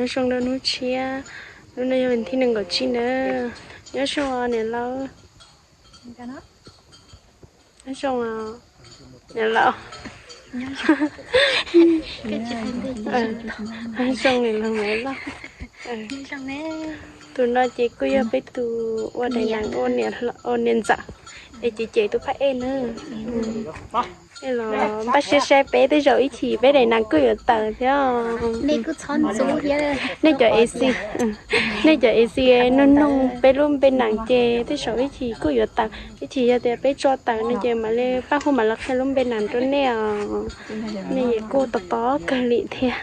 Nyob zoo rau hnub tshiab, hnub no yog vas thib nees nkaum tsib na. Nyob zoo os niam laus. Nyob zoo os niam laus. Nyob zoo niam laus Maiv Lauj. Tus no ces kuj yog peb tus ua daim nees ua niam ntxawm, es ces cem tus phab ej na. Los npaj siab saib peb tej zaum ib chim peb daim nees kuj yuav tawm thiab. Nej cov A C, nej cov A C nug nug peb lub npe nees ces tej zaum ib chim kuj yuav tawm. Ib chim yog tias peb tso tawm no ces mam li pab hu mam li qhia lub npe nees rau nej os. Nej kuj tos tos kawg li thiab.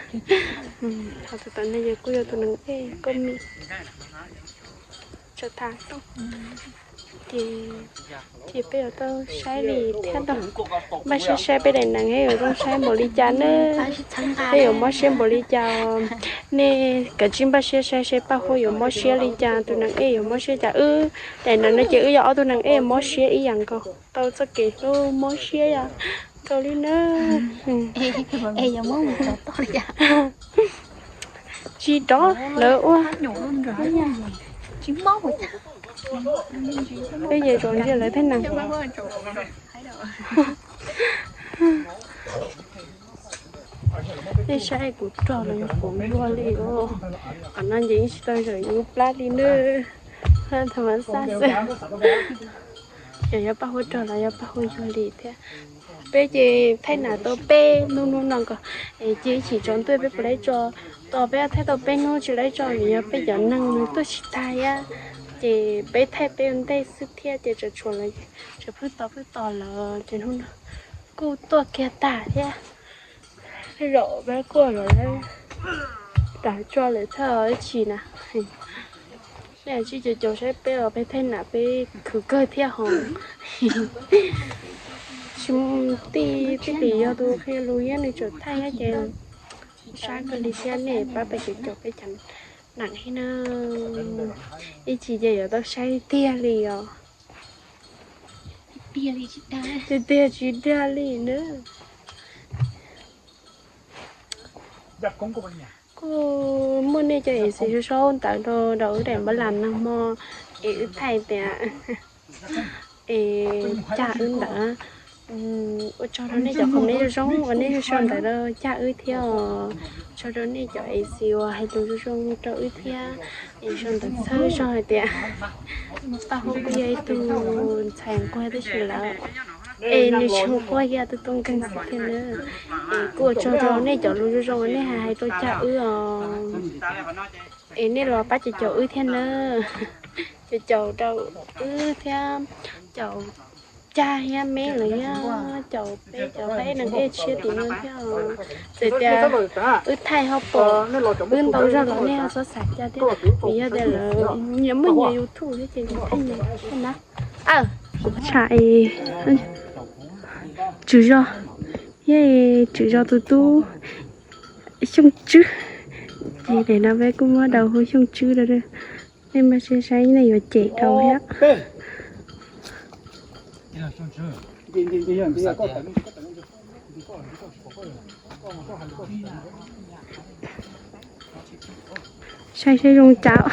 Tus tom no ces kuj yog tus nees ej Koj Mim. Ces peb yuav tau saib li thiab ntag. Npaj siab saib peb daim nees yuav zoo saib npaum li cas na. Peb yuav mob siab npaum li cas. Nej kav tsij npaj siab saib seb Paj Huab yuav mob siab li cas, tus nees ej yuav mob siab cas. Wb daim nees no ces wb yog ob tug nees ej mob siab ib yam nkaus, tau txoj kev hlub mob siab ib yam nkaus li na. Tsis rov lawv ua. Peb ces tsuas ntsia lawv thiab na. Nej saib kuv rog los yog kuv yuag li os. Qhov no ces yeej tsis tau zawm yus plab li na. Tha mas xaj xwb. Yog yog Paj Huab rog los yog Paj Huab yuag li thiab. Peb ces thaij nas tau peb hnub, hnub no nkaus, es cia ib chim tsaus ntuj peb puas laib tso. Tos peb thaij tau peb hnub tsis laib tso vim yog peb cov neeg nws tuaj tsis tag thiab. Ces peb thaij peb ua ntej xwb thiab ces tseem tshuav lawv, tseem phwj tos phwj tos lawv ces hnub no kuj tuaj kiag tag thiab. Tej zaum peb kuj los ras tso lawm thawj ib chim na. Nej tsij caum caum saib peb os, peb thaij nas peb khwv kawg thiab hos. Tsis tij tij li yog tus qhia lus thiab nws tseem thaij thiab ces sab kawg li thiab. Nej pab peb caum caum peb cov nees thiab na. Ib chim ces yuav tau saib tiag li os. Tiag tiag tsis dag li na. Kuj muaj nej cov A C sau sau ntawv rau wb daim npaj las nag hmo es wb thaij tias es caj wb ntawd. Ua tsaug rau nej cov comment zoo zoo uas nej sau ntawv rau caj wb thiab os. Tsaug rau nej cov A C uas hais lus zoo zoo rau wb thiab. Es sau ntawv txhawb zog hais tias Paj Huab kuj yog ib tug ntxhais nquag tab sis lawm es nws tsis nquag, yog tus tub nkeeg xwb thiab na. Es kuj ua tsaug rau nej cov lus zoo zoo uas nej hais hais rau caj wb os. Es nej los pab caum caum wb thiab na. Caum caum rau wb thiab, caum caj thiab me los yog caum peb cov pab ej neeg ej tshiab tim no thiab. Txawm tias wb thaij ho pom wb ntau zog los nej ho txhob xav cas thiab, vim yog tias lawv nyias muaj nyias YouTube thiab ces nyias thaij nyias thiab na. Tsham, tswv zos, thiab tswv zos tus tub Xyooj Tswb. Ces daim no peb kuj muab daus hu Xyooj Tswb rau. Nej npaj siab saib nej yuav cem rau thiab. Saib saib zoo cas.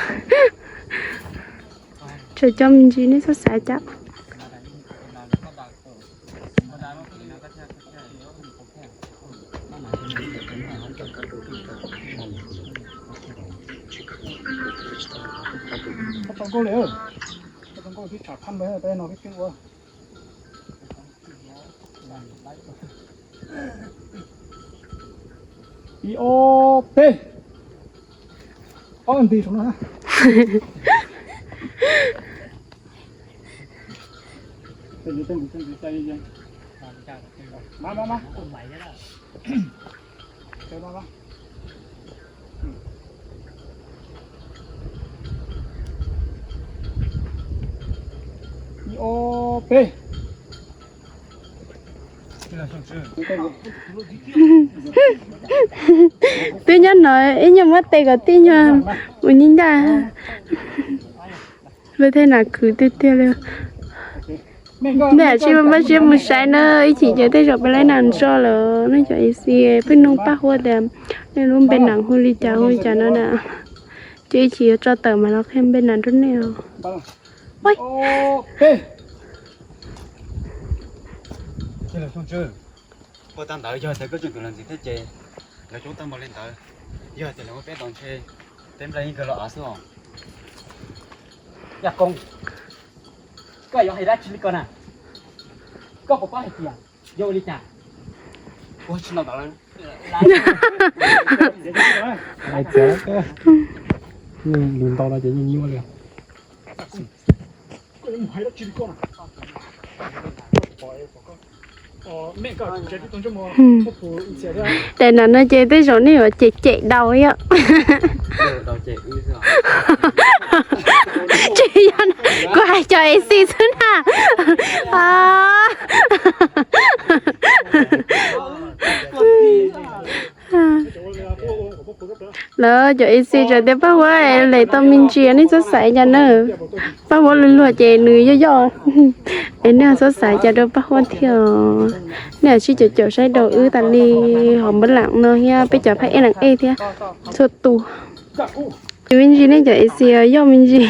Tseem cov me ntsis nej txhob xav cas. Ib ob peb. Ob nti saum no. Ib ob peb. Twb nyob no ib nyuag muab tes kom tij nyuag mus nyi ncaj. Lawv tej nas khwv tiag tiag li. Nej cia li npaj siab mus saib na, ib chim ces tej zaum peb laib nas tso lawm. Nej cov ej xi pheej nug Paj Huab tias nej lub npe nas hu li cas hu li cas no na. Ces ib chim yuav tso tawm mas los qhia npe nas rau nej os. Ua tag ntawd yog tias koj tseem tus los ntxiv thiab ces lawv coob tag npaum li ntawd, yog tias lawv muab peb tau ntshe peb nplai yeej kawg los av xwb os. Yaj Koob, koj yuav hais dab tsi li ko na? Koj puas paub hais tias yog ua li cas? Ua tsis ntau ntawd. Lus ntau no ces nyuaj nyuaj li. Daim no no ces tej zaum nej yuav cem cem daus yom. Tsis yog, kuv hais cov ej xi xwb na. Lawv cov ej xi txawm tias Paj Huab lem tau me ntsis, nej txhob xav cas na. Paj Huab luag luag ces nws yoj yoj. Es nej txhob xav cas rau Paj Huab thiab os. Nej cia li caum caum saib rau wb tas li hauv npab lam no thiab peb cov phab ej lam ej thiab txhua tus. Ces me ntsis nej cov ej xi yoj me ntsis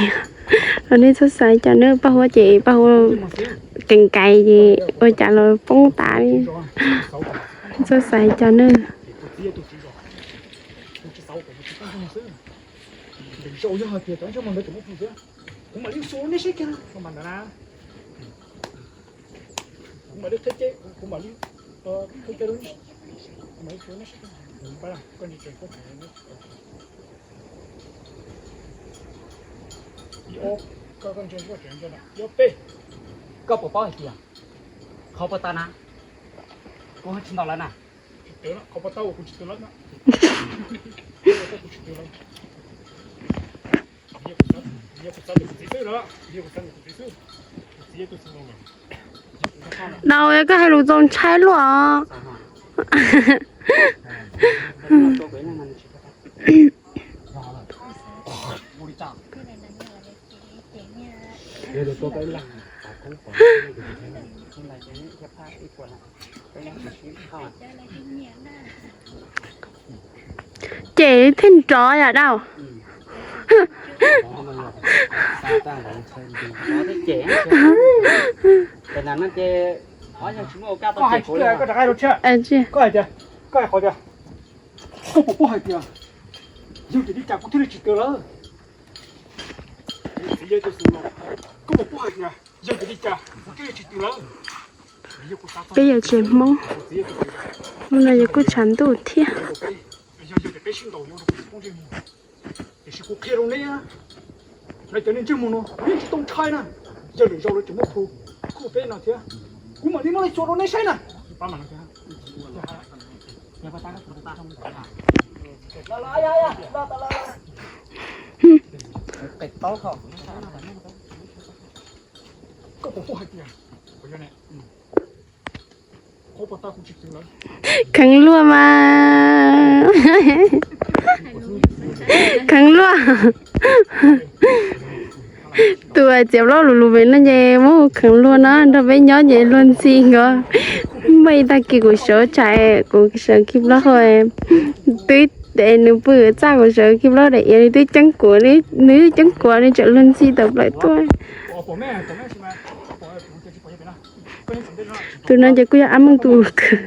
los nej txhob xav cas na. Paj Huab ces Paj Huab keev kais ces ua cas los poob tas li. Txhob xav cas na. Ib ob, koj ntsia koj tseem nco na. Ib ob peb, koj puas paub hais tias qhov puas tau na? Kuv tsis ntaus lawv na. Tsis tau, qhov puas tau kuv tsis tau lawv na. Kuv tsis tau lawv. Yog kuv xav ntawm kuv txiv xwb na, yog kuv xav ntawm kuv txiv xwb. Kuv txiv yog tus xav ntawm. Daus, koj hais lus txaus ntshai luaj os. Ces thiaj nrov yam Daus. Koj hais tias, koj puas paub hais tias yog vim li cas kuv thiaj li tsis twv lawv? Koj puas paub hais tias yog vim li cas kuv thiaj li tsis twv lawv? Peb yawg tsev Hmoob, hnub no yog kuj tshav ntuj thiab. Tiam sis kuv qhia rau neb, lawv cov niag ntsej muag no yeej tsis tau ntshai na. Yog lwm zaus lawv tseem muab phu kuj peb no thiab, kuv mam li muab lawv tso rau neb saib na. Koj puas paub hais tias, kheev luaj mas, kheev luaj. Tus txiav plaub lus lus pem no ces muab kheev luaj no nrog peb nyob ces luag ntxhi nkaus. Muaj ib tag kis kuv sawv tshais, kuv sawv khi plaub hau, twb nws pw txaj kuv sawv khi plaub daim iav nws twb ceeb kuav, nws ceeb kuav nws tseem luag ntxhi tawm plaws tuaj. Tus no ces kuj yog Ab Meej tus kwv.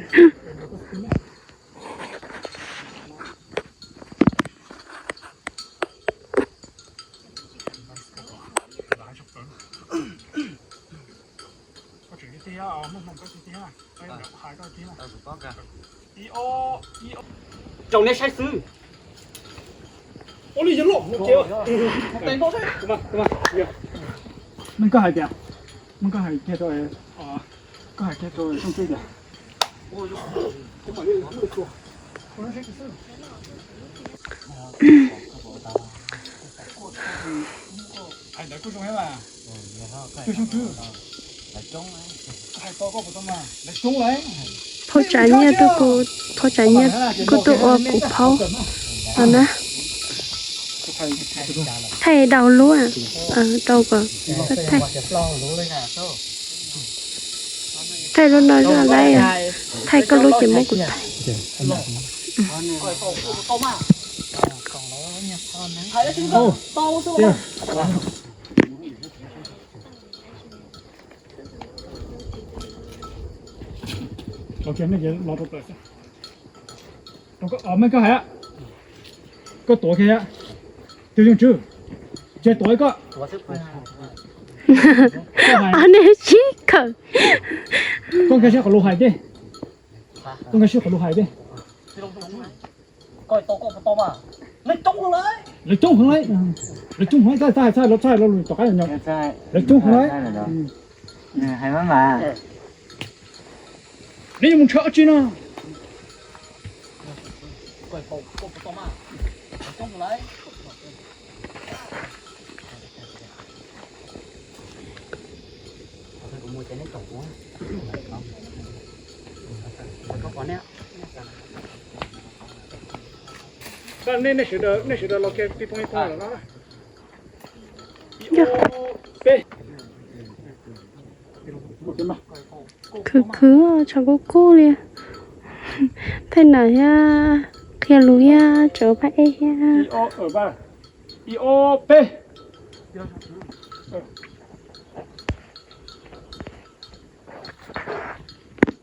Rau neb saib xwb. Meej, koj hais tias, Meej, koj hais kiag rau, koj hais kiag rau Xyooj Tswb tias, Phauj Tsav Nyiaj tuaj kuv, Phauj Tsav Nyiaj kuj tuaj ua kuv phauj no na. Thaij Daus lub, rau kom thaij. Thaij lub no zoj lawm, thaij koj lub ces muab kuv thaij. Mej koj hais, koj tuav kiag, tus yoog tswv, tsis tuav koj. Ob neeg sib khawm. Koj nkag siab qhov lus hais tiag. Koj nkag siab qhov lus hais tiag. Lawv coob heev lawm. Lawv coob heev lawm, txhob hais, txhob hais, txhob hais lo lus tom qab. Lawv coob heev lawm. Neb yuav mus ntshaw dab tsi no? Nej sawv daws los kiag ping pong ping pong lawm no. Ib ob peb. Khwv khwv, tshav kub kub li. Thaij nam thiab qhia lus thiab tso phaj ej thiab. Ib ob peb.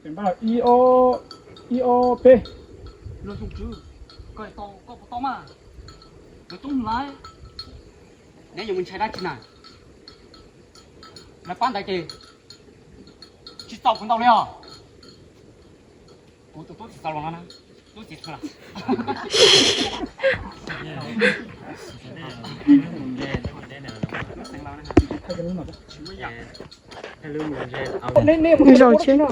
Ib ob, ib ob peb. Neb yuav mus ntshai dab tsi na? Lawv pab ntawd ces tsis txaus kuv ntau li os. Kuv tus tub tsis txaus los no na, tub txiv txhua. Zaum tsis caj,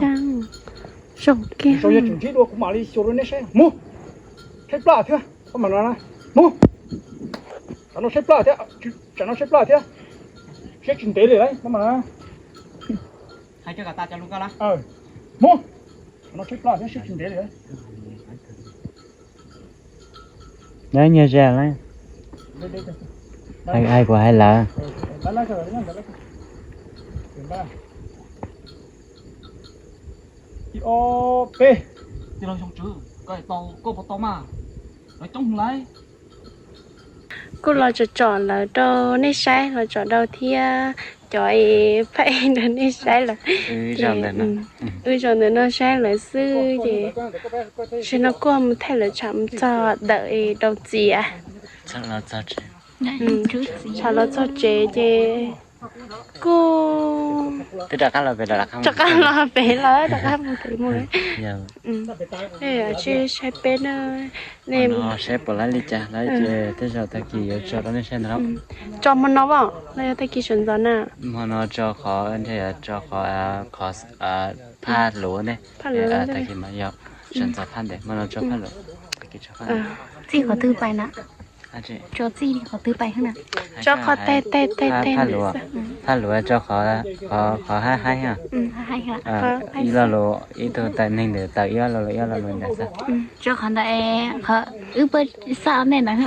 zaum kiag. Zaum yog tseem ntsib dua kuv mam li xyuas rau nej saib. Mus, tshaib plab thiab, koj mam no na. Mus, tsam no tshaib plab thiab, tsam no tshaib plab thiab, siab tsis ntev li lauj, koj mam no. Hais coj kom tas cov lus koj lawm. Mus, tsam no tshaib plab thiab siab tsis ntev li. Nyob nyuag ze lawm. Hais kuv hais lawv. Ib ob peb. Tij laug xyoo tswv, koj tau, koj puas tau mas? Lawv coob heev lauj. Kuj los tsom tsom lawv rau nej saib, los tsom rau thiab cov es phaj ej rau nej saib lawm. Wb zaum ntawm no saib lawv xwb ces, tam sim no kuj mus thaij lawv tshav mus txog dawm es rau txias. Tshav los txog tsev ces kuj rov qab los pem lawm, rov qab mus pem mus. Tsis saib peb na. Nej saib puas laib li cas lawm ces tej zaum tag kis yuav tso rau nej saib ntag. Tso hmo no os, los yog tag kis sawv ntxov na? Hmo no tso qhov, tso qhov, qhov phaj luv ntej, tag kis mas yog sawv ntxov phaj ntev, hmo no tso phaj luv. Txij qhov twg pais na? Tso txij li qhov twg pais na? Tso qhov tes tes tes tes. Phaj luv, phaj luv tso qhov, qhov haib haib. Ib lo lus ib tug tawm neeg ntawd tawm ib lo lus ib lo lus ntawd xwb. Tso qhov ntawd, qhov wb pab xaj nej ntawd.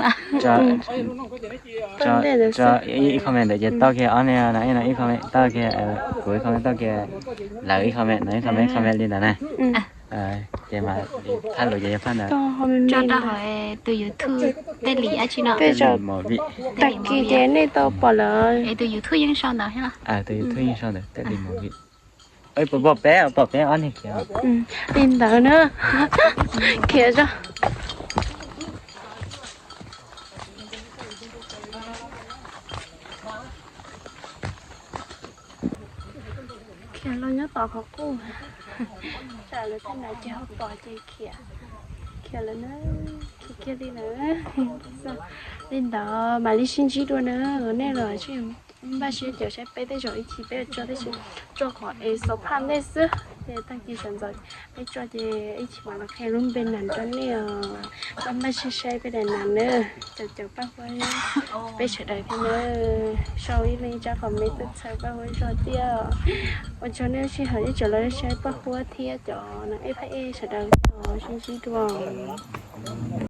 Tso ib comment ntawd ces tau kiag ob nej no, ib comment tau kiag, kuv ib comment tau kiag, lawv ib comment no, ib comment comment li ntawd na. Ces mas phaj luv ces yog phaj ntawd. Tso rau hauv tus YouTube Tej Lis dab tsi no. Tej zaum tag kis ces nej tau pom lawm. Es tus YouTube yeej sau ntawd thiab los? Tus YouTube yeej sau ntawd, Tej Lis Movie. Puas pom peb, pom peb ob niag khiav? Li ntawd na. Khiav zog. Khiav los nyob tom qhov qub. Tsam lawv tej ntawd ces ho pom ces khiav. Khiav lawm na, khiav kiag li lawm. Li ntawd mam li sib ntsib dua na, nej los tsis npaj siab ces saib peb tej zaum ib chim peb tso tib si, tso qhov es xov phaj ntej xwb. Ces tag kis sawv ntxov peb tso ces ib chim mam los qhia lub npe nas rau nej os. Npaj siab saib peb daim nas na. Caum caum paj huab peb sawv daws thiab na. Sau ib leeg ib tsab comment txhawb paj huab zog thiab. Ua tsaug nej sij hawm ib tsoom los saib paj huab thiab cov nas ej phaj ej sawv daws thiab, sib ntsib dua.